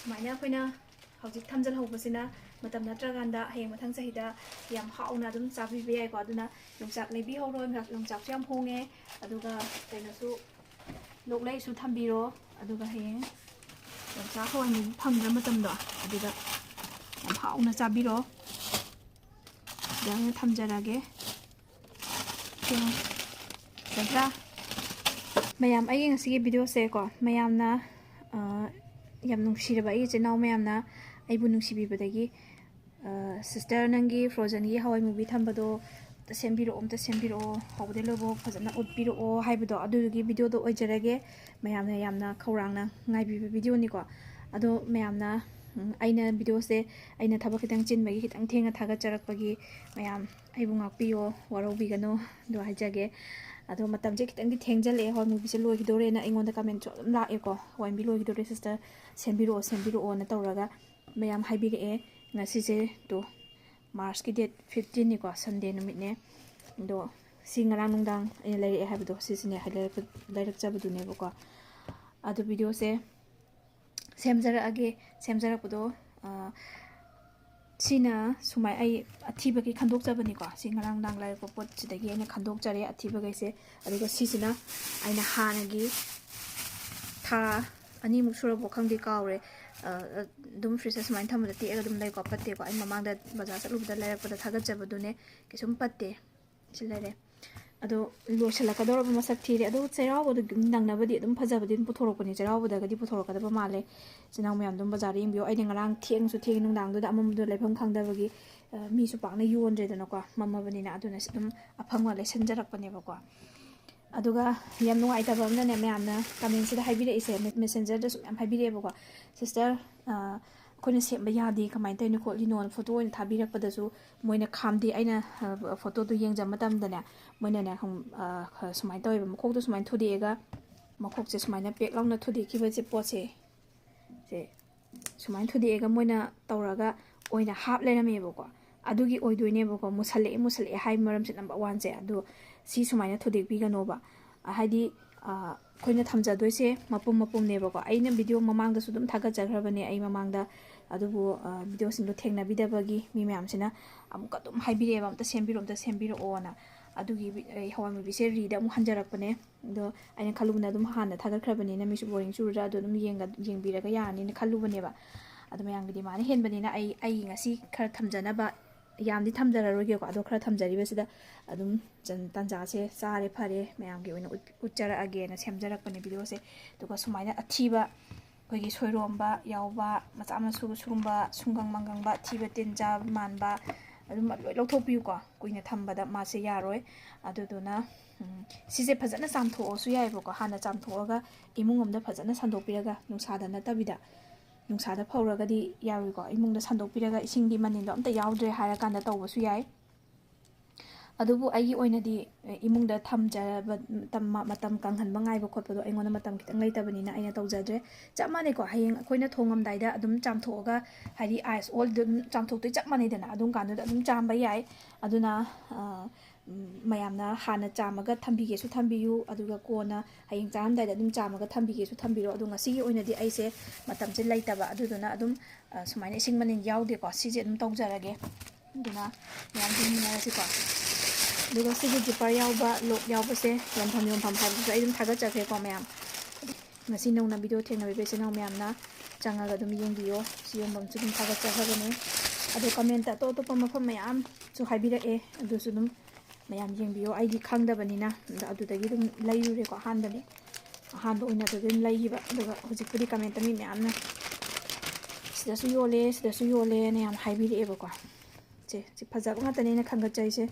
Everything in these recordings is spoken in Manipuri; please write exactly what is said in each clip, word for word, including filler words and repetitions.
ꯁꯨꯃꯥꯏꯅ ꯑꯩꯈꯣꯏꯅ ꯍꯧꯖꯤꯛ ꯊꯝꯖꯤꯜꯍꯧꯕꯁꯤꯅ ꯃꯇꯝ ꯅꯠꯇ꯭ꯔꯀꯥꯟꯗ ꯍꯌꯦꯡ ꯃꯊꯪ ꯆꯍꯤꯗ ꯌꯥꯝ ꯍꯥꯎꯅ ꯑꯗꯨꯝ ꯆꯥꯕꯤꯕ ꯌꯥꯏꯀꯣ꯫ ꯑꯗꯨꯅ ꯌꯣꯡꯆꯥꯛ ꯂꯩꯕꯤꯍꯧꯔꯣ, ꯌꯣꯡꯆꯥꯛ, ꯌꯣꯡꯆꯥꯛꯁꯨ ꯌꯥꯝ ꯍꯣꯡꯉꯦ꯫ ꯑꯗꯨꯒ ꯀꯩꯅꯣꯁꯨ, ꯂꯣꯛꯂꯩꯁꯨ ꯊꯝꯕꯤꯔꯣ꯫ ꯑꯗꯨꯒ ꯍꯌꯦꯡ ꯌꯣꯡꯆꯥꯛ ꯍꯋꯥꯏ ꯃꯨꯕꯤ ꯐꯪꯗ꯭ꯔ ꯃꯇꯝꯗꯣ ꯑꯗꯨꯗ ꯌꯥꯝ ꯍꯥꯎꯅ ꯆꯥꯕꯤꯔꯣ꯫ ꯁꯤꯗ ꯑꯣꯏꯅ ꯊꯝꯖꯔꯒꯦ꯫ ꯅꯠꯇ꯭ꯔꯥ? ꯃꯌꯥꯝ, ꯑꯩꯒꯤ ꯉꯁꯤꯒꯤ ꯚꯤꯗꯤꯑꯣꯁꯦꯀꯣ, ꯃꯌꯥꯝꯅ, ꯑ, ꯌꯥꯝ ꯅꯨꯡꯁꯤꯔꯕ ꯑꯩꯒꯤ ꯏꯆꯤꯟ ꯏꯅꯥꯎ ꯃꯌꯥꯝꯅ ꯑꯩꯕꯨ ꯅꯨꯡꯁꯤꯕꯤꯕꯗꯒꯤ, ꯑ, "ꯁꯤꯁꯇꯔ, ꯅꯪꯒꯤ ꯐ꯭ꯔꯣꯖꯟꯒꯤ ꯍꯋꯥꯏ ꯃꯨꯕꯤ ꯊꯝꯕꯗꯣ ꯑꯝꯇ ꯁꯦꯝꯕꯤꯔꯛꯑꯣ, ꯑꯝꯇ ꯁꯦꯝꯕꯤꯔꯛꯑꯣ, ꯍꯧꯕꯗꯩ ꯂꯣꯏꯕꯧ ꯐꯖꯅ ꯎꯠꯄꯤꯔꯛꯑꯣ" ꯍꯥꯏꯕꯗꯣ, ꯑꯗꯨꯗꯨꯒꯤ ꯚꯤꯗꯤꯑꯣꯗꯣ ꯑꯣꯏꯖꯔꯒꯦ꯫ ꯃꯌꯥꯝꯅ ꯌꯥꯝꯅ ꯈꯧꯔꯥꯡꯅ ꯉꯥꯏꯕꯤꯕ ꯚꯤꯗꯤꯑꯣꯅꯤꯀꯣ꯫ ꯑꯗꯣ ꯃꯌꯥꯝꯅ, ꯎꯝ, ꯑꯩꯅ ꯚꯤꯗꯤꯑꯣꯁꯦ ꯑꯩꯅ ꯊꯕꯛ ꯈꯤꯇꯪ ꯆꯤꯟꯕꯒꯤ ꯈꯤꯇꯪ ꯊꯦꯡꯅ ꯊꯥꯒꯠꯆꯔꯛꯄꯒꯤ ꯃꯌꯥꯝ ꯑꯩꯕꯨ ꯉꯥꯛꯄꯤꯌꯣ, ꯋꯥꯔꯧꯕꯤꯒꯅꯨ, ꯑꯗꯣ ꯍꯥꯏꯖꯒꯦ꯫ ꯑꯗꯣ ꯃꯇꯝꯁꯦ ꯈꯤꯇꯪꯗꯤ ꯊꯦꯡꯖꯜꯂꯛꯑꯦ, ꯍꯋꯥꯏ ꯃꯨꯕꯤꯁꯦ ꯂꯣꯏꯈꯤꯗꯣꯔꯦꯅ ꯑꯩꯉꯣꯟꯗ ꯀꯃꯦꯟꯁꯨ ꯑꯗꯨꯝ ꯂꯥꯛꯑꯦꯀꯣ, "ꯍꯋꯥꯏ ꯃꯨꯕꯤ ꯂꯣꯏꯈꯤꯗꯣꯔꯦ ꯁꯤꯁꯇꯔ, ꯁꯦꯝꯕꯤꯔꯛꯑꯣ, ꯁꯦꯝꯕꯤꯔꯛꯑꯣꯅ" ꯇꯧꯔꯒ ꯃꯌꯥꯝ ꯍꯥꯏꯕꯤꯔꯛꯑꯦ꯫ ꯉꯁꯤꯁꯦ ꯇꯣ ꯃꯥꯔꯁꯀꯤ ꯗꯦꯠ ꯐꯤꯐꯇꯤꯟꯅꯤꯀꯣ, ꯁꯟꯗꯦ ꯅꯨꯃꯤꯠꯅꯦ꯫ ꯑꯗꯣ ꯁꯤ ꯉꯔꯥꯡ ꯅꯨꯡꯗꯥꯡ ꯑꯩꯅ ꯂꯩꯔꯛꯑꯦ ꯍꯥꯏꯕꯗꯣ, ꯁꯤꯁꯤꯅꯦ ꯂꯩꯔꯛꯄ-, ꯂꯩꯔꯛꯆꯕꯗꯨꯅꯦꯕꯀꯣ꯫ ꯑꯗꯣ ꯚꯤꯗꯤꯑꯣꯁꯦ ꯁꯦꯝꯖꯔꯛꯑꯒꯦ꯫ ꯁꯦꯝꯖꯔꯛꯄꯗꯣ, ꯑ, ꯁꯤꯅ ꯁꯨꯃꯥꯏ, ꯑꯩ ꯑꯊꯤꯕꯒꯤ ꯈꯟꯗꯣꯛꯆꯕꯅꯤꯀꯣ꯫ ꯁꯤ ꯉꯔꯥꯡ ꯅꯨꯡꯗꯥꯡ ꯂꯩꯔꯛꯄ ꯄꯣꯠꯁꯤꯗꯒꯤ ꯑꯩꯅ ꯈꯟꯗꯣꯛꯆꯔꯦ ꯑꯊꯤꯕꯈꯩꯁꯦ꯫ ꯑꯗꯨꯒ ꯁꯤꯁꯤꯅ ꯑꯩꯅ ꯍꯥꯟꯅꯒꯤ ꯊꯥ ꯑꯅꯤꯃꯨꯛ ꯁꯨꯔꯕꯣ ꯈꯪꯗꯦ, ꯀꯥꯎꯔꯦ꯫ ꯑ, ꯑꯗꯨꯝ ꯐ꯭ꯔꯤꯖꯇ ꯁꯨꯃꯥꯏꯅ ꯊꯝꯕꯗ ꯇꯦꯛꯑꯒ ꯑꯗꯨꯝ ꯂꯩꯀꯣ, ꯄꯠꯇꯦꯀꯣ꯫ ꯑꯩ ꯃꯃꯥꯡꯗ ꯕꯖꯥꯔ ꯆꯠꯂꯨꯕꯗ ꯂꯩꯔꯛꯄꯗ ꯊꯥꯒꯠꯆꯕꯗꯨꯅꯦ, ꯀꯩꯁꯨꯝ ꯄꯠꯇꯦ꯫ ꯁꯤ ꯂꯩꯔꯦ꯫ ꯑꯗꯣ ꯂꯣꯏꯁꯤꯜꯂꯛꯀꯗꯧꯔꯕ ꯃꯁꯛ ꯊꯤꯔꯦ꯫ ꯑꯗꯣ ꯆꯩꯔꯥꯎꯕꯗꯨ ꯅꯪꯅꯕꯗꯤ ꯑꯗꯨꯝ ꯐꯖꯕꯗꯤ ꯑꯗꯨꯝ ꯄꯨꯊꯣꯔꯛꯄꯅꯦ, ꯆꯩꯔꯥꯎꯕꯗꯒꯗꯤ ꯄꯨꯊꯣꯔꯛꯀꯗꯕ ꯃꯥꯜꯂꯦ꯫ ꯏꯆꯤꯟ ꯏꯅꯥꯎ ꯃꯌꯥꯝ ꯑꯗꯨꯝ ꯕꯖꯥꯔꯗ ꯌꯦꯡꯕꯤꯌꯣ꯫ ꯑꯩꯗꯤ ꯉꯔꯥꯡ ꯊꯦꯡꯁꯨ ꯊꯦꯡꯉꯦ, ꯅꯨꯡꯗꯥꯡꯗꯨꯗ ꯑꯃꯝꯕꯗꯣ ꯂꯩꯐꯝ ꯈꯪꯗꯕꯒꯤ, ꯑ, ꯃꯤꯁꯨ ꯄꯥꯛꯅ ꯌꯣꯟꯗ꯭ꯔꯦꯗꯅꯀꯣ, ꯃꯝꯃꯕꯅꯤꯅ꯫ ꯑꯗꯨꯅ ꯁꯤ ꯑꯗꯨꯝ ꯑꯐꯪꯕ ꯂꯩꯁꯟꯖꯔꯛꯄꯅꯦꯕꯀꯣ꯫ ꯑꯗꯨꯒ ꯌꯥꯝ ꯅꯨꯡꯉꯥꯏꯇꯕ ꯑꯃꯅꯅꯦ, ꯃꯌꯥꯝꯅ ꯀꯃꯦꯟꯁꯤꯗ ꯍꯥꯏꯕꯤꯔꯛꯏꯁꯦ, ꯃꯦ-, ꯃꯦꯁꯦꯟꯖꯔꯗꯁꯨ ꯃꯌꯥꯝ ꯍꯥꯏꯕꯤꯔꯛꯑꯦꯕꯀꯣ, "ꯁꯤꯁꯇꯔ, ꯑ, ꯑꯩꯈꯣꯏꯅ ꯁꯦꯝꯕ ꯌꯥꯗꯦ, ꯀꯃꯥꯏꯅ ꯇꯧꯔꯤꯅꯣ ꯈꯣꯠꯂꯤꯅꯣꯅ" ꯐꯣꯇꯣ ꯑꯣꯏꯅ ꯊꯥꯕꯤꯔꯛꯄꯗꯁꯨ ꯃꯣꯏꯅ ꯈꯥꯝꯗꯦ꯫ ꯑꯩꯅ, ꯑ, ꯐꯣꯇꯣꯗꯣ ꯌꯦꯡꯖꯕ ꯃꯇꯝꯗꯅꯦ, ꯃꯣꯏꯅꯅꯦ, ꯁꯨꯝ, ꯑ, ꯁꯨꯃꯥꯏꯅ ꯇꯧꯋꯦꯕ, ꯃꯈꯣꯛꯇꯣ ꯁꯨꯃꯥꯏꯅ ꯊꯨꯗꯦꯛꯑꯒ, ꯃꯈꯣꯛꯁꯦ ꯁꯨꯃꯥꯏꯅ ꯄꯦꯛ ꯂꯥꯎꯅ ꯊꯨꯗꯦꯛꯈꯤꯕꯁꯦ, ꯄꯣꯠꯁꯦ, ꯁꯦ, ꯁꯨꯃꯥꯏꯅ ꯊꯨꯗꯦꯛꯑꯒ ꯃꯣꯏꯅ ꯇꯧꯔꯒ ꯑꯣꯏꯅ ꯍꯥꯞ ꯂꯩꯔꯝꯃꯦꯕꯀꯣ꯫ ꯑꯗꯨꯒꯤ ꯑꯣꯏꯗꯣꯏꯅꯦꯕꯀꯣ, ꯃꯨꯁꯜꯂꯛꯑꯦ, ꯃꯨꯁꯜꯂꯛꯑꯦ ꯍꯥꯏ ꯃꯔꯝꯁꯦ ꯅꯝꯕꯔ ꯋꯥꯟꯁꯦ꯫ ꯑꯗꯣ ꯁꯤ ꯁꯨꯃꯥꯏꯅ ꯊꯨꯗꯦꯛꯄꯤꯒꯅꯣꯕ꯫ ꯍꯥꯏꯗꯤ, ꯑꯩꯈꯣꯏꯅ ꯊꯝꯖꯗꯣꯏꯁꯦ ꯃꯄꯨꯝ ꯃꯄꯨꯝꯅꯦꯕꯀꯣ꯫ ꯑꯩꯅ ꯚꯤꯗꯤꯑꯣ ꯃꯃꯥꯡꯗꯁꯨ ꯑꯗꯨꯝ ꯊꯥꯒꯠꯆꯈ꯭ꯔꯕꯅꯦ ꯑꯩ ꯃꯃꯥꯡꯗ꯫ ꯑꯗꯨꯕꯨ ꯚꯤꯗꯤꯑꯣꯁꯤꯡꯗꯣ ꯊꯦꯡꯅꯕꯤꯗꯕꯒꯤ ꯃꯤ ꯃꯌꯥꯝꯁꯤꯅ ꯑꯃꯨꯛꯀ ꯑꯗꯨꯝ ꯍꯥꯏꯕꯤꯔꯛꯑꯦꯕ, "ꯑꯝꯇ ꯁꯦꯝꯕꯤꯔꯛꯑꯣ, ꯑꯝꯇ ꯁꯦꯝꯕꯤꯔꯛꯑꯣꯅ"꯫ ꯑꯗꯨꯒꯤ ꯚꯤ-, ꯑꯩ ꯍꯋꯥꯏ ꯃꯨꯕꯤꯁꯦ ꯔꯤꯗ ꯑꯃꯨꯛ ꯍꯟꯖꯔꯛꯄꯅꯦ꯫ ꯑꯗꯣ ꯑꯩꯅ ꯈꯜꯂꯨꯕꯅ ꯑꯗꯨꯝ ꯍꯥꯟꯅ ꯊꯥꯒꯠꯈ꯭ꯔꯕꯅꯤꯅ ꯃꯤꯁꯨ ꯕꯣꯔꯤꯡ ꯆꯨꯔꯗ꯭ꯔꯥ, ꯑꯗꯣ ꯑꯗꯨꯝ ꯌꯦꯡꯒ-, ꯌꯦꯡꯕꯤꯔꯒ ꯌꯥꯔꯅꯤꯅ ꯈꯜꯂꯨꯕꯅꯦꯕ꯫ ꯑꯗꯣ ꯃꯌꯥꯝꯒꯤ ꯗꯤꯃꯥꯟ ꯍꯦꯟꯕꯅꯤꯅ ꯑꯩ, ꯑꯩ ꯉꯁꯤ ꯈꯔ ꯊꯝꯖꯅꯕ, ꯌꯥꯝꯗꯤ ꯊꯝꯖꯔꯔꯣꯏꯒꯦꯀꯣ꯫ ꯑꯗꯣ ꯈꯔ ꯊꯝꯖꯔꯤꯕꯁꯤꯗ ꯑꯗꯨꯝ ꯆꯟ-, ꯇꯥꯟꯖꯥꯁꯦ ꯆꯥꯔꯦ, ꯐꯔꯦ, ꯃꯌꯥꯝꯒꯤ ꯑꯣꯏꯅ ꯎꯠ-, ꯎꯠꯆꯔꯛꯑꯒꯦꯅ ꯁꯦꯝꯖꯔꯛꯄꯅꯦ ꯚꯤꯗꯤꯑꯣꯁꯦ꯫ ꯑꯗꯨꯒ ꯁꯨꯃꯥꯏꯅ ꯑꯊꯤꯕ ꯑꯩꯈꯣꯏꯒꯤ ꯁꯣꯏꯔꯣꯝꯕ ꯌꯥꯎꯕ, ꯃꯆꯥ ꯃꯁꯨ ꯁꯨꯒꯨꯝꯕ ꯁꯨꯡꯒꯪ ꯃꯪꯒꯪꯕ, ꯑꯊꯤꯕ ꯇꯤꯟ ꯆꯥꯕ ꯃꯥꯟꯕ, ꯑꯗꯨꯝ ꯂꯣꯏ ꯂꯧꯊꯣꯛꯄꯤꯌꯨꯀꯣ꯫ ꯀꯨꯏꯅ ꯊꯝꯕꯗ ꯃꯥꯁꯦ ꯌꯥꯔꯣꯏ꯫ ꯑꯗꯨꯗꯨꯅ, ꯎꯝ, ꯁꯤꯁꯦ ꯐꯖꯅ ꯆꯥꯝꯊꯣꯛꯑꯁꯨ ꯌꯥꯏꯑꯕꯀꯣ꯫ ꯍꯥꯟꯅ ꯆꯥꯝꯊꯣꯛꯑꯒ ꯏꯃꯨꯡ ꯑꯃꯗ ꯐꯖꯅ ꯁꯟꯗꯣꯛꯄꯤꯔꯒ, ꯅꯨꯡꯁꯥꯗ ꯅꯠꯇꯕꯤꯗ, ꯅꯨꯡꯁꯥꯗ ꯐꯧꯔꯒꯗꯤ ꯌꯥꯔꯣꯏꯀꯣ꯫ ꯏꯃꯨꯡꯗ ꯁꯟꯗꯣꯛꯄꯤꯔꯒ ꯏꯁꯤꯡꯒꯤ ꯃꯅꯤꯟꯗꯣ ꯑꯝꯇ ꯌꯥꯎꯗ꯭ꯔꯦ ꯍꯥꯏꯔꯀꯥꯟꯗ ꯇꯧꯕꯁꯨ ꯌꯥꯏ꯫ ꯑꯗꯨꯕꯨ ꯑꯩꯒꯤ ꯑꯣꯏꯅꯗꯤ, ꯑꯦ, ꯏꯃꯨꯡꯗ ꯊꯝꯖꯔꯕ ꯃꯇꯝ, ꯃꯇꯝ ꯀꯪꯍꯟꯕ ꯉꯥꯏꯕ ꯈꯣꯠꯄꯗꯣ ꯑꯩꯉꯣꯟꯗ ꯃꯇꯝ ꯈꯤꯇꯪ ꯂꯩꯇꯕꯅꯤꯅ ꯑꯩꯅ ꯇꯧꯖꯗ꯭ꯔꯦ꯫ ꯆꯞ ꯃꯥꯟꯅꯩꯀꯣ, ꯍꯌꯦꯡ ꯑꯩꯈꯣꯏꯅ ꯊꯣꯡꯉꯝꯗꯥꯏꯗ ꯑꯗꯨꯝ ꯆꯥꯝꯊꯣꯛꯑꯒ, ꯍꯥꯏꯗꯤ ice ꯑꯣꯜꯗ ꯑꯗꯨꯝ ꯆꯥꯝꯊꯣꯛꯇꯣꯏ ꯆꯞ ꯃꯥꯟꯅꯩꯗꯅ, ꯑꯗꯨꯝ ꯀꯥꯟꯗꯨꯗ ꯑꯗꯨꯝ ꯆꯥꯝꯕ ꯌꯥꯏ꯫ ꯑꯗꯨꯅ, ꯑ, ꯎꯝ, ꯃꯌꯥꯝꯅ ꯍꯥꯟꯅ ꯆꯥꯝꯃꯒ ꯊꯝꯕꯤꯒꯦꯁꯨ ꯊꯝꯕꯤꯌꯨ, ꯑꯗꯨꯒ ꯀꯣꯟꯅ ꯍꯌꯦꯡ ꯆꯥꯔꯝꯗꯥꯏꯗ ꯑꯗꯨꯝ ꯆꯥꯝꯃꯒ ꯊꯝꯕꯤꯒꯦꯁꯨ ꯊꯝꯕꯤꯔꯣ꯫ ꯑꯗꯣ ꯉꯁꯤꯒꯤ ꯑꯣꯏꯅꯗꯤ ꯑꯩꯁꯦ ꯃꯇꯝꯁꯦ ꯂꯩꯇꯕ, ꯑꯗꯨꯗꯨꯅ ꯑꯗꯨꯝ, ꯑ, ꯁꯨꯃꯥꯏꯅ ꯏꯁꯤꯡ ꯃꯅꯤꯟ ꯌꯥꯎꯗꯦꯀꯣ, ꯁꯤꯁꯦ ꯑꯗꯨꯝ ꯇꯧꯖꯔꯒꯦ꯫ ꯑꯗꯨꯅ ꯃꯌꯥꯝ ꯌꯦꯡꯃꯤꯟꯅꯔꯁꯤꯀꯣ꯫ ꯑꯗꯨꯒ ꯁꯤꯒꯤ zipper ꯌꯥꯎꯕ, ꯂꯣꯛ ꯌꯥꯎꯕꯁꯦ ꯌꯣꯟꯐꯝ, ꯌꯣꯟꯐꯝ ꯍꯥꯏꯕꯗꯨꯁꯨ ꯑꯩ ꯑꯗꯨꯝ ꯊꯥꯒꯠꯆꯈ꯭ꯔꯦꯀꯣ ꯃꯌꯥꯝ꯫ ꯉꯁꯤ ꯅꯧꯅ ꯚꯤꯗꯤꯑꯣ ꯊꯦꯡꯅꯕꯤꯕ ꯏꯆꯤꯟ ꯏꯅꯥꯎ ꯃꯌꯥꯝꯅ ꯆꯪꯉꯒ ꯑꯗꯨꯝ ꯌꯦꯡꯕꯤꯌꯣ꯫ ꯁꯤ ꯌꯣꯟꯐꯝꯁꯨ ꯑꯗꯨꯝ ꯊꯥꯒꯠꯆꯈ꯭ꯔꯕꯅꯦ꯫ ꯑꯗꯣ comment ꯑꯇꯣꯞ ꯑꯇꯣꯞꯄ ꯃꯐꯝ ꯃꯌꯥꯝꯁꯨ ꯍꯥꯏꯕꯤꯔꯛꯑꯦ, ꯑꯗꯨꯁꯨ ꯑꯗꯨꯝ ꯃꯌꯥꯝ ꯌꯦꯡꯕꯤꯌꯣ꯫ ꯑꯩꯗꯤ ꯈꯪꯗꯕꯅꯤꯅ ꯑꯗ-, ꯑꯗꯨꯗꯒꯤ ꯑꯗꯨꯝ ꯂꯩꯔꯨꯔꯦꯀꯣ ꯑꯍꯥꯟꯕꯅꯤ꯫ ꯑꯍꯥꯟꯕ ꯑꯣꯏꯅ ꯑꯗꯨꯗ ꯑꯗꯨꯝ ꯂꯩꯈꯤꯕ꯫ ꯑꯗꯨꯒ ꯍꯧꯖꯤꯛꯄꯨꯗꯤ comment ꯃꯤ ꯃꯌꯥꯝꯅ "ꯁꯤꯗꯁꯨ ꯌꯣꯜꯂꯦ, ꯁꯤꯗꯁꯨ ꯌꯣꯜꯂꯦꯅ" ꯌꯥꯝ ꯍꯥꯏꯕꯤꯔꯛꯑꯦꯕꯀꯣ꯫ ꯁꯦ, ꯁꯤ ꯐꯖꯕ ꯉꯥꯛꯇꯅꯦ ꯑꯩꯅ ꯈꯟꯒꯠꯆꯔꯤꯁꯦ,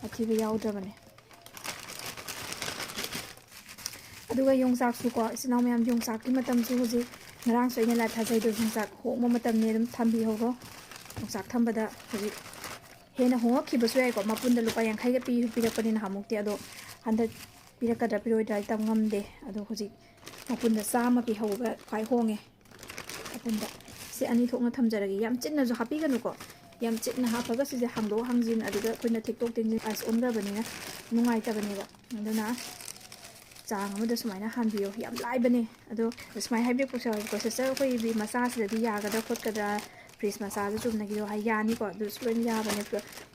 ꯑꯊꯤꯕ ꯌꯥꯎꯗ꯭ꯔꯕꯅꯦ꯫ ꯑꯗꯨꯒ ꯌꯣꯡꯆꯥꯛꯁꯨꯀꯣ, ꯏꯆꯤꯟ ꯏꯅꯥꯎ ꯃꯌꯥꯝ, ꯌꯣꯡꯆꯥꯛꯀꯤ ꯃꯇꯝꯁꯨ ꯍꯧꯖꯤꯛ, ꯉꯔꯥꯡꯁꯨ ꯑꯩꯅ live ꯊꯥꯖꯩꯗꯣ, ꯌꯣꯡꯆꯥꯛ ꯍꯣꯡꯕ ꯃꯇꯝꯅꯤ, ꯑꯗꯨꯝ ꯊꯝꯕꯤꯍꯧꯔꯣ꯫ ꯌꯣꯡꯆꯥꯛ ꯊꯝꯕꯗ ꯍꯧꯖꯤꯛ ꯍꯦꯟꯅ ꯍꯣꯡꯉꯛꯈꯤꯕꯁꯨ ꯌꯥꯏꯀꯣ, ꯃꯄꯨꯟꯗ ꯂꯨꯄꯥ ꯌꯥꯡꯈꯩꯒ ꯄꯤ-, ꯄꯤꯔꯛꯄꯅꯤ ꯅꯍꯥꯟꯃꯨꯛꯇꯤ, ꯑꯗꯣ ꯍꯟꯗꯛ ꯄꯤꯔꯛꯀꯗ꯭ꯔꯥ ꯄꯤꯔꯛꯑꯣꯏꯗ꯭ꯔꯥ ꯑꯩ ꯇꯝ ꯉꯝꯗꯦ꯫ ꯑꯗꯣ ꯍꯧꯖꯤꯛ ꯃꯄꯨꯟꯗ ꯆꯥꯝꯃ ꯄꯤꯍꯧꯕ ꯈ꯭ꯋꯥꯏ ꯍꯣꯡꯉꯦ꯫ ꯑꯄꯨꯟꯕ ꯁꯤ ꯑꯅꯤ ꯊꯣꯛꯅ ꯊꯝꯖꯔꯒꯦ꯫ ꯌꯥꯝ ꯆꯤꯟꯅꯁꯨ ꯍꯥꯞꯄꯤꯒꯅꯨꯀꯣ꯫ ꯌꯥꯝ ꯆꯤꯟꯅ ꯍꯥꯞꯄꯒ ꯁꯤꯁꯦ ꯍꯥꯡꯗꯣꯛ ꯍꯥꯡꯖꯤꯟ ꯑꯗꯨꯗ ꯑꯩꯈꯣꯏꯅ ꯊꯦꯛꯇꯣꯛ ꯊꯦꯡꯖꯤꯟ ice ꯑꯣꯟꯈ꯭ꯔꯕꯅꯤꯅ ꯅꯨꯡꯉꯥꯏꯇꯕꯅꯦꯕ꯫ ꯑꯗꯨꯅ ꯆꯥꯡ ꯑꯃꯗ ꯁꯨꯃꯥꯏꯅ ꯍꯥꯟꯕꯤꯌꯣ꯫ ꯌꯥꯝ ꯂꯥꯏꯕꯅꯦ꯫ ꯑꯗꯣ ꯁꯨꯃꯥꯏꯅ ꯍꯥꯏꯕꯤꯔꯛꯄꯁꯨ ꯌꯥꯎꯋꯦꯕꯀꯣ, "ꯁꯤꯁꯇꯔ, ꯑꯩꯈꯣꯏꯒꯤ ꯃꯆꯥꯁꯤꯗꯗꯤ ꯌꯥꯒꯗ꯭ꯔꯥ ꯈꯣꯠꯀꯗ꯭ꯔꯥ, ꯐ꯭ꯔꯤꯖ ꯃꯆꯥꯗ ꯆꯨꯝꯅꯒꯤꯗꯣ?" ꯍꯥꯏ, ꯌꯥꯅꯤꯀꯣ, ꯑꯗꯨꯁꯨ ꯂꯣꯏꯅ ꯌꯥꯕꯅꯦ꯫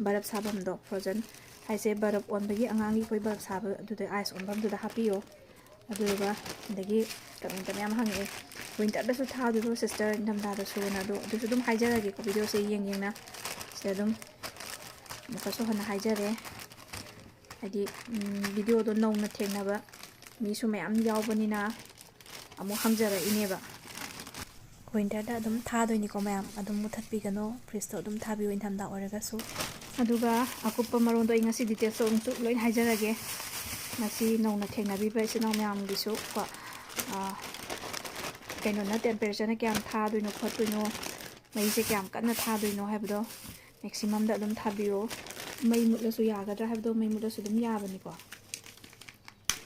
ꯕꯔꯞ ꯁꯥꯐꯝꯗꯣ, ꯐ꯭ꯔꯣꯖꯟ ꯍꯥꯏꯁꯦ, ꯕꯔꯞ ꯑꯣꯟꯕꯒꯤ, ꯑꯉꯥꯡꯒꯤ ꯑꯩꯈꯣꯏ ꯕꯔꯞ ꯁꯥꯕ, ꯑꯗꯨꯗ ꯑꯥꯏꯁ ꯑꯣꯟꯐꯝꯗꯨꯗ ꯍꯥꯞꯄꯤꯌꯣ꯫ ꯑꯗꯨꯒ ꯑꯗꯒꯤ ꯀꯃꯦꯟꯇ ꯃꯌꯥꯝ ꯍꯪꯉꯛꯑꯦ, "ꯋꯤꯟꯇꯔꯗꯁꯨ ꯊꯥꯗꯣꯏꯔꯣ ꯁꯤꯁꯇꯔ, ꯏꯪꯊꯝꯊꯥꯗꯁꯨꯅ?" ꯑꯗꯣ ꯑꯗꯨꯁꯨ ꯑꯗꯨꯝ ꯍꯥꯏꯖꯔꯛꯑꯒꯦꯀꯣ, ꯚꯤꯗꯤꯑꯣꯁꯦ ꯌꯦꯡ ꯌꯦꯡꯅ ꯁꯤꯗ ꯑꯗꯨꯝ ꯑꯃꯨꯛꯀꯁꯨ ꯍꯟꯅ ꯍꯥꯏꯖꯔꯦ꯫ ꯍꯥꯏꯗꯤ, ꯎꯝ, ꯚꯤꯗꯤꯑꯣꯗꯣ ꯅꯧꯅ ꯊꯦꯡꯅꯕ ꯃꯤꯁꯨ ꯃꯌꯥꯝ ꯌꯥꯎꯕꯅꯤꯅ ꯑꯃꯨꯛ ꯍꯪꯖꯔꯛꯏꯅꯦꯕ꯫ ꯋꯤꯟꯇꯔꯗ ꯑꯗꯨꯝ ꯊꯥꯗꯣꯏꯅꯤꯀꯣ ꯃꯌꯥꯝ, ꯑꯗꯨꯝ ꯃꯨꯊꯠꯄꯤꯒꯅꯨ, ꯐ꯭ꯔꯤꯖꯇꯣ ꯑꯗꯨꯝ ꯊꯥꯕꯤꯌꯨ ꯏꯪꯊꯝꯊꯥ ꯑꯣꯏꯔꯒꯁꯨ꯫ ꯑꯗꯨꯒ ꯑꯀꯨꯞꯄ ꯃꯔꯣꯟꯗꯣ ꯑꯩ ꯉꯁꯤ ꯗꯤꯇꯦꯜꯁꯇꯣ ꯑꯃꯨꯛꯁꯨ ꯂꯣꯏ ꯍꯥꯏꯖꯔꯒꯦ꯫ ꯉꯁꯤ ꯅꯧꯅ ꯊꯦꯡꯅꯕꯤꯕ ꯏꯆꯤꯟ ꯏꯅꯥꯎ ꯃꯌꯥꯝꯒꯤꯁꯨ ꯀꯣ, ꯑꯥ, ꯀꯩꯅꯣꯅ, ꯇꯦꯝꯄꯔꯦꯆꯔꯅ ꯀꯌꯥꯝ ꯊꯥꯗꯣꯏꯅꯣ ꯈꯣꯠꯇꯣꯏꯅꯣ, ꯃꯩꯁꯦ ꯀꯌꯥꯝ ꯀꯟꯅ ꯊꯥꯗꯣꯏꯅꯣ ꯍꯥꯏꯕꯗꯣ ꯃꯦꯛꯁꯤꯃꯝꯗ ꯑꯗꯨꯝ ꯊꯥꯕꯤꯌꯣ꯫ ꯃꯩ ꯃꯨꯠꯂꯁꯨ ꯌꯥꯒꯗ꯭ꯔꯥ ꯍꯥꯏꯕꯗꯣ, ꯃꯩ ꯃꯨꯠꯂꯁꯨ ꯑꯗꯨꯝ ꯌꯥꯕꯅꯤꯀꯣ꯫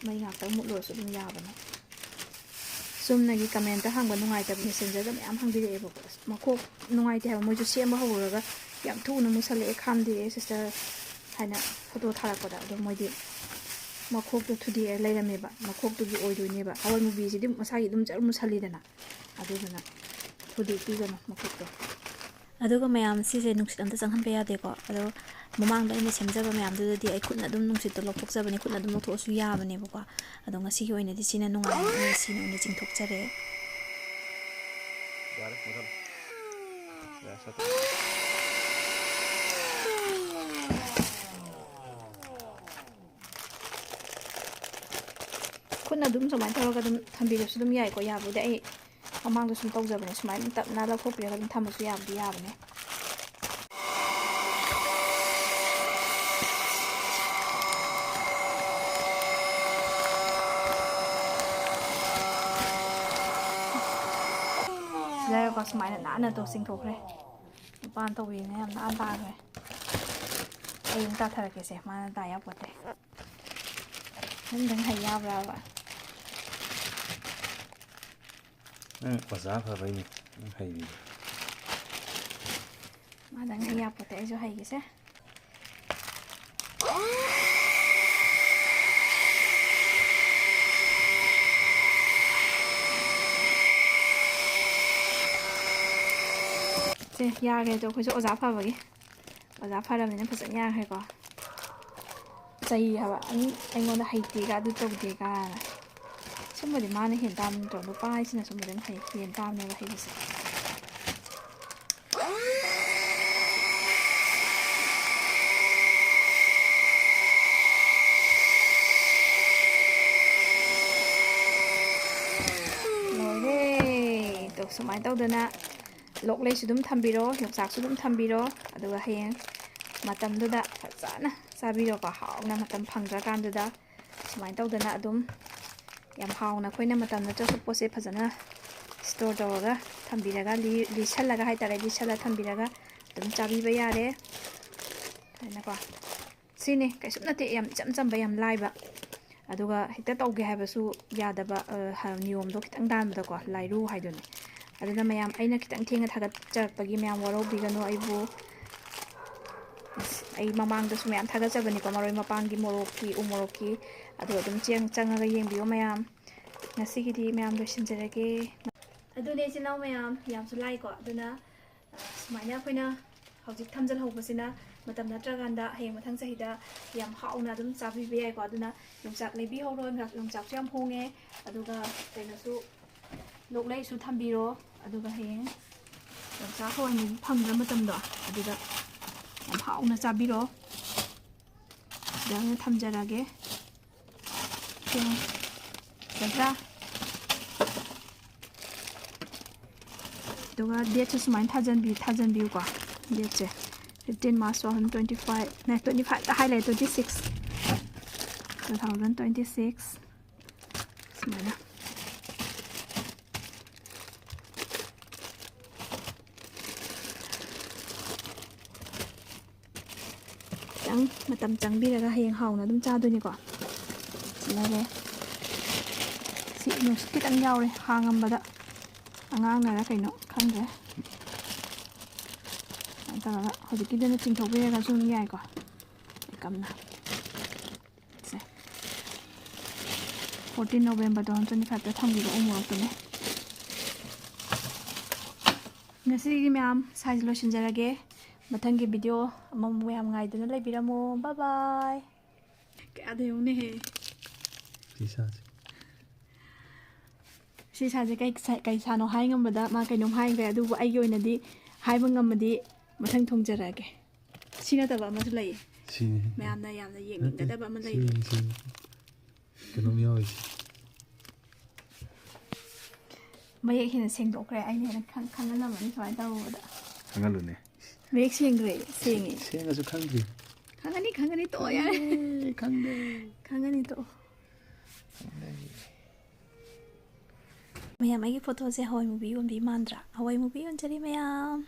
ꯃꯩ ꯉꯥꯛꯇꯪ ꯃꯨꯠꯂꯨꯔꯁꯨ ꯑꯗꯨꯝ ꯌꯥꯕꯅꯦ꯫ ꯆꯨꯝꯅꯒꯤ ꯀꯃꯦꯟꯇ ꯍꯪꯕ ꯅꯨꯡꯉꯥꯏꯇꯕ ꯃꯦꯁꯦꯟꯖꯔꯗ ꯃꯌꯥꯝ ꯍꯪꯕꯤꯔꯛꯑꯦꯕꯀꯣ꯫ "ꯑꯁ, ꯃꯈꯣꯛ ꯅꯨꯡꯉꯥꯏꯇꯦ ꯍꯥꯏꯕ, ꯃꯣꯏꯁꯨ ꯁꯦꯝꯕ ꯍꯧꯔꯨꯔꯒ ꯌꯥꯝ ꯊꯨꯅ ꯃꯨꯁꯜꯂꯛꯑꯦ, ꯈꯥꯝꯗꯦ ꯁꯤꯁꯇꯔ" ꯍꯥꯏꯅ ꯐꯣꯇꯣ ꯊꯥꯔꯛꯄꯗ꯫ ꯑꯗꯣ ꯃꯣꯏꯗꯤ ꯃꯈꯣꯛꯇꯣ ꯊꯨꯗꯦꯛꯑ ꯂꯩꯔꯝꯃꯦꯕ, ꯃꯈꯣꯛꯇꯨꯒꯤ ꯑꯣꯏꯗꯣꯏꯅꯦꯕ꯫ ꯑꯋꯥꯏ ꯃꯨꯕꯤꯁꯤꯗꯤ ꯃꯁꯥꯒꯤ ꯑꯗꯨꯝ ꯖꯔ ꯃꯨꯁꯜꯂꯤꯗꯅ, ꯑꯗꯨꯗꯨꯅ ꯊꯨꯗꯦꯛꯄꯤꯒꯅꯨ ꯃꯈꯣꯛꯇꯣ꯫ ꯑꯗꯨꯒ ꯃꯌꯥꯝ, ꯁꯤꯁꯦ ꯅꯨꯡꯁꯤꯠ ꯑꯝꯇ ꯆꯪꯍꯟꯕ ꯌꯥꯗꯦꯀꯣ꯫ ꯑꯗꯣ ꯃꯃꯥꯡꯗ ꯑꯩꯅ ꯁꯦꯝꯖꯕ ꯃꯌꯥꯝꯗꯨꯗꯗꯤ ꯑꯩ ꯈꯨꯠꯅ ꯑꯗꯨꯝ ꯅꯨꯡꯁꯤꯠꯇꯣ ꯂꯧꯊꯣꯛꯆꯕꯅꯦ, ꯈꯨꯠꯅ ꯑꯗꯨꯝ ꯂꯧꯊꯣꯛꯑꯁꯨ ꯌꯥꯕꯅꯦꯕꯀꯣ꯫ ꯑꯗꯣ ꯉꯁꯤꯒꯤ ꯑꯣꯏꯅꯗꯤ ꯁꯤꯅ ꯅꯨꯡꯉꯥꯏꯔꯦ, ꯑꯩꯅ ꯁꯤꯅ ꯑꯣꯏꯅ ꯆꯤꯡꯊꯣꯛꯆꯔꯦ꯫ ꯌꯥꯔꯦ, ꯃꯨꯊꯠꯂꯣ꯫ ꯌꯥꯔꯦ, ꯁꯠ꯫ ꯈꯨꯠꯅ ꯑꯗꯨꯝ ꯁꯨꯃꯥꯏꯅ ꯇꯧꯔꯒ ꯑꯗꯨꯝ ꯊꯝꯕꯤꯔꯁꯨ ꯑꯗꯨꯝ ꯌꯥꯏꯀꯣ꯫ ꯌꯥꯕꯨꯗꯤ ꯑꯩ ꯃꯃꯥꯡꯗ ꯁꯨꯝ ꯇꯧꯖꯕꯅꯦ, ꯁꯨꯃꯥꯏꯅ ꯑꯗꯨꯝ ꯇꯞꯅ ꯂꯧꯊꯣꯛꯄꯤꯔꯒ ꯑꯗꯨꯝ ꯊꯝꯕꯁꯨ ꯌꯥꯕꯨꯗꯤ ꯌꯥꯕꯅꯦ꯫ ꯁꯤꯗ ꯌꯦꯡꯉꯣꯀꯣ, ꯁꯨꯃꯥꯏꯅ ꯅꯥꯟꯅ ꯇꯧ ꯆꯤꯡꯊꯣꯛꯈ꯭ꯔꯦ꯫ ꯅꯨꯄꯥꯅ ꯇꯧꯕꯤꯔꯤꯅꯦ, ꯌꯥꯝ ꯅꯥꯟ ꯇꯥꯈ꯭ꯔꯦ꯫ ꯑꯩ ꯑꯃꯨꯛ ꯇꯥꯊꯔꯛꯀꯦꯁꯦ, ꯃꯥꯅ ꯇꯥ ꯌꯥꯄꯣꯠꯇꯦ꯫ ꯅꯪꯗꯪ ꯍꯩ ꯌꯥꯕ꯭ꯔꯥꯕ? ꯅꯪ ꯑꯣꯖꯥ ꯐꯕꯩꯅꯦ, ꯅꯪ ꯍꯩꯔꯤꯗꯣ꯫ ꯃꯥꯗꯪ ꯍꯩ ꯌꯥꯄꯣꯠꯇꯦ, ꯑꯩꯁꯨ ꯍꯩꯒꯦꯁꯦ꯫ ꯁꯦ, ꯌꯥꯈ꯭ꯔꯦ꯫ ꯑꯗꯣ ꯑꯩꯈꯣꯏꯁꯨ ꯑꯣꯖꯥ ꯐꯕꯒꯤ, ꯑꯣꯖꯥ ꯐꯔꯕꯅꯤꯅ ꯐꯖꯅ ꯌꯥꯈ꯭ꯔꯦꯀꯣ꯫ ꯆꯩ ꯍꯥꯏꯕ, ꯑꯩ-, ꯑꯩꯉꯣꯟꯗ ꯍꯩꯇꯦꯒ ꯑꯗꯨ ꯇꯧꯗꯦꯒ꯫ ꯁꯨꯝꯕꯗꯤ ꯃꯥꯅ ꯍꯦꯟ ꯇꯥꯕ ꯅꯠꯇ꯭ꯔꯣ? ꯅꯨꯄꯥ ꯍꯥꯏꯁꯤꯅ ꯁꯨꯝꯕꯗꯤ ꯑꯗꯨꯝ ꯍꯩ-, ꯍꯦꯟ ꯇꯥꯕꯅꯦꯕ ꯍꯩꯕꯁꯦ꯫ ꯂꯣꯏꯔꯦ꯫ ꯇꯣ, ꯁꯨꯃꯥꯏꯅ ꯇꯧꯗꯅ ꯂꯣꯛꯂꯩꯁꯨ ꯑꯗꯨꯝ ꯊꯝꯕꯤꯔꯣ, ꯌꯣꯡꯆꯥꯛꯁꯨ ꯑꯗꯨꯝ ꯊꯝꯕꯤꯔꯣ꯫ ꯑꯗꯨꯒ ꯍꯌꯦꯡ ꯃꯇꯝꯗꯨꯗ ꯐꯖꯅ ꯆꯥꯕꯤꯔꯣꯀꯣ, ꯍꯥꯎꯅ ꯃꯇꯝ ꯐꯪꯗ꯭ꯔꯀꯥꯟꯗꯨꯗ꯫ ꯁꯨꯃꯥꯏꯅ ꯇꯧꯗꯅ ꯑꯗꯨꯝ ꯌꯥꯝ ꯍꯥꯎꯅ ꯑꯩꯈꯣꯏꯅ ꯃꯇꯝ ꯅꯠꯇ꯭ꯔꯁꯨ ꯄꯣꯠꯁꯦ ꯐꯖꯅ store ꯇꯧꯔꯒ ꯊꯝꯕꯤꯔꯒ, ꯂꯤ-, ꯂꯤꯁꯜꯂꯒ ꯍꯥꯏꯇꯥꯔꯦ, ꯂꯤꯁꯜꯂ ꯊꯝꯕꯤꯔꯒ ꯑꯗꯨꯝ ꯆꯥꯕꯤꯕ ꯌꯥꯔꯦ꯫ ꯍꯥꯏꯅꯀꯣ꯫ ꯁꯤꯅꯤ, ꯀꯩꯁꯨꯝ ꯅꯠꯇꯦ, ꯌꯥꯝ ꯏꯆꯝ ꯆꯝꯕ, ꯌꯥꯝ ꯂꯥꯏꯕ꯫ ꯑꯗꯨꯒ ꯍꯦꯛꯇ ꯇꯧꯒꯦ ꯍꯥꯏꯕꯁꯨ ꯌꯥꯗꯕ, ꯑ, ꯍ-, ꯅꯤꯌꯣꯝꯗꯣ ꯈꯤꯇꯪ ꯗꯥꯟꯕꯗꯀꯣ, ꯂꯥꯏꯔꯨ ꯍꯥꯏꯗꯨꯅꯤ꯫ ꯑꯗꯨꯅ ꯃꯌꯥꯝ, ꯑꯩꯅ ꯈꯤꯇꯪ ꯊꯦꯡꯅ ꯊꯥꯒꯠꯆꯔꯛꯄꯒꯤ ꯃꯌꯥꯝ ꯋꯥꯔꯧꯕꯤꯒꯅꯨ ꯑꯩꯕꯨ꯫ ꯑꯁ, ꯑꯩ ꯃꯃꯥꯡꯗꯁꯨ ꯃꯌꯥꯝ ꯊꯥꯒꯠꯆꯕꯅꯤꯀꯣ, ꯃꯔꯣꯏ ꯃꯄꯥꯡꯒꯤ, ꯃꯣꯔꯣꯛꯀꯤ, ꯎ ꯃꯣꯔꯣꯛꯀꯤ, ꯑꯗꯣ ꯑꯗꯨꯝ ꯆꯦꯡ ꯆꯪꯉꯒ ꯌꯦꯡꯕꯤꯌꯣ ꯃꯌꯥꯝ꯫ ꯉꯁꯤꯒꯤꯗꯤ ꯃꯌꯥꯝ ꯂꯣꯏꯁꯤꯟꯖꯔꯒꯦ꯫ ꯑꯗꯨꯅꯦ, ꯏꯆꯤꯜ ꯏꯅꯥꯎ ꯃꯌꯥꯝ, ꯌꯥꯝꯁꯨ ꯂꯥꯏꯀꯣ꯫ ꯑꯗꯨꯅ, ꯑ, ꯁꯨꯃꯥꯏꯅ ꯑꯩꯈꯣꯏꯅ ꯍꯧꯖꯤꯛ ꯊꯝꯖꯤꯜꯍꯧꯕꯁꯤꯅ ꯃꯇꯝ ꯅꯠꯇ꯭ꯔꯀꯥꯟꯗ ꯍꯌꯦꯡ ꯃꯊꯪ ꯆꯍꯤꯗ ꯌꯥꯝ ꯍꯥꯎꯅ ꯑꯗꯨꯝ ꯆꯥꯕꯤꯕ ꯌꯥꯏꯀꯣ꯫ ꯑꯗꯨꯅ ꯌꯣꯡꯆꯥꯛ ꯂꯩꯕꯤꯍꯧꯔꯣ, ꯌꯣꯡꯆꯥꯛ-, ꯌꯣꯡꯆꯥꯛꯁꯨ ꯌꯥꯝ ꯍꯣꯡꯉꯦ꯫ ꯑꯗꯨꯒ ꯀꯩꯅꯣꯁꯨ, ꯂꯣꯛꯂꯩꯁꯨ ꯊꯝꯕꯤꯔꯣ꯫ ꯑꯗꯨꯒ ꯍꯌꯦꯡ ꯌꯣꯡꯆꯥꯛ ꯍꯋꯥꯏ ꯃꯨꯕꯤ ꯐꯪꯗ꯭ꯔ ꯃꯇꯝꯗꯣ, ꯑꯗꯨꯗ ꯌꯥꯝ ꯍꯥꯎꯅ ꯆꯥꯕꯤꯔꯣ꯫ ꯁꯤꯗ ꯑꯣꯏꯅ ꯊꯝꯖꯔꯒꯦ꯫ ꯁꯦ, ꯅꯠꯇ꯭ꯔꯥ? ꯑꯗꯨꯒ dateꯁꯨ ꯁꯨꯃꯥꯏꯅ ꯊꯥꯖꯟꯕꯤ-, ꯊꯥꯖꯟꯕꯤꯌꯨꯀꯣ꯫ Dateꯁꯦ fifteen March two thousand twenty five, ꯅꯦ, twenty fiveꯇ ꯍꯥꯏ ꯂꯩꯔꯦ, twenty six, two thousand twenty six꯫ ꯁꯨꯃꯥꯏꯅ꯫ ꯈꯤꯇꯪ ꯃꯇꯝ ꯆꯪꯕꯤꯔꯒ ꯍꯌꯦꯡ ꯍꯥꯎꯅ ꯑꯗꯨꯝ ꯆꯥꯗꯣꯏꯅꯤꯀꯣ꯫ ꯂꯣꯏꯔꯦ꯫ ꯁꯤ ꯅꯨꯡꯁꯤꯠ ꯈꯤꯇꯪ ꯌꯥꯎꯔꯦ ꯍꯥꯡꯉꯝꯕꯗ꯫ ꯑꯉꯥꯡꯅꯔ ꯀꯩꯅꯣ ꯈꯪꯗ꯭ꯔꯦ꯫ ꯁꯨꯃꯥꯏꯅ ꯇꯧꯔꯒ ꯍꯧꯖꯤꯛꯀꯤꯗꯨꯅ ꯆꯤꯡꯊꯣꯛꯄꯤꯔꯒꯁꯨ ꯑꯗꯨꯝ ꯌꯥꯏꯀꯣ꯫ ꯂꯩꯀꯝꯅ꯫ ꯁꯦ꯫ Fourteen November two thousand twenty fiveꯇ ꯊꯝꯈꯤꯕ ꯎ ꯃꯣꯔꯣꯛꯇꯨꯅꯦ꯫ ꯉꯁꯤꯒꯤ ꯃꯌꯥꯝ ꯁ꯭ꯋꯥꯏꯁꯤ ꯂꯣꯏꯁꯤꯟꯖꯔꯒꯦ꯫ ꯃꯊꯪꯒꯤ ꯚꯤꯗꯤꯑꯣ ꯑꯃꯃꯨꯛ ꯃꯌꯥꯝ ꯉꯥꯏꯗꯨꯅ ꯂꯩꯕꯤꯔꯝꯃꯣ꯫ ꯕꯥꯏ ꯕꯥꯏ꯫ ꯀꯌꯥꯗ ꯌꯦꯡꯉꯨꯅꯦꯍꯦ꯫ ꯐꯤꯁꯥꯁꯦ꯫ ꯁꯤ ꯁꯥꯁꯦ ꯀꯩ ꯀꯩ ꯁꯥꯅꯣ ꯍꯥꯏ ꯉꯝꯕꯗ ꯃꯥ ꯀꯩꯅꯣꯝ ꯍꯥꯏꯈ꯭ꯔꯦ, ꯑꯗꯨꯕꯨ ꯑꯩꯒꯤ ꯑꯣꯏꯅꯗꯤ ꯍꯥꯏꯕ ꯉꯝꯃꯗꯤ ꯃꯊꯪ ꯊꯣꯡꯖꯔꯛꯑꯒꯦ꯫ ꯁꯤ ꯅꯠꯇꯕ ꯑꯃꯁꯨ ꯂꯩꯌꯦ꯫ ꯁꯤꯅꯤ꯫ ꯃꯌꯥꯝꯅ ꯌꯥꯝꯅ ꯌꯦꯡꯅꯤꯡꯒꯗꯕ ꯑꯃ ꯂꯩꯌꯦ꯫ ꯁꯤꯅꯤ, ꯁꯤꯅꯤ꯫ ꯀꯩꯅꯣꯝ ꯌꯥꯎꯔꯤꯁꯦ꯫ ꯃꯌꯦꯛ ꯍꯦꯟꯅ ꯁꯦꯡꯗꯣꯛꯈ꯭ꯔꯦ, ꯑꯩꯅ ꯍꯦꯟꯅ ꯈꯪ- ꯈꯪꯍꯜꯂꯝꯃꯅꯤ ꯁꯨꯃꯥꯏꯅ ꯇꯧꯕꯗ꯫ ꯈꯪꯍꯜꯂꯨꯅꯦ꯫ ꯃꯌꯦꯛ ꯁꯦꯡꯈ꯭ꯔꯦ, ꯁꯦꯡꯉꯦ꯫ ꯁꯦꯡꯉꯁꯨ ꯈꯪꯗ꯭ꯔꯤ꯫ ꯈꯪꯉꯅꯤ, ꯈꯪꯉꯅꯤ, ꯇꯣꯛꯑꯣ, ꯌꯥꯔꯦ꯫ ꯑꯦ, ꯈꯪꯗꯦ꯫ ꯈꯪꯉꯅꯤ, ꯇꯣꯛꯑꯣ꯫ ꯈꯪꯗꯦ꯫ ꯃꯌꯥꯝ, ꯑꯩꯒꯤ ꯐꯣꯇꯣꯁꯦ ꯍꯋꯥꯏ ꯃꯨꯕꯤ ꯌꯣꯟꯕꯤ ꯃꯥꯟꯗ꯭ꯔꯥ? ꯍꯋꯥꯏ ꯃꯨꯕꯤ ꯌꯣꯟꯖꯔꯤ ꯃꯌꯥꯝ꯫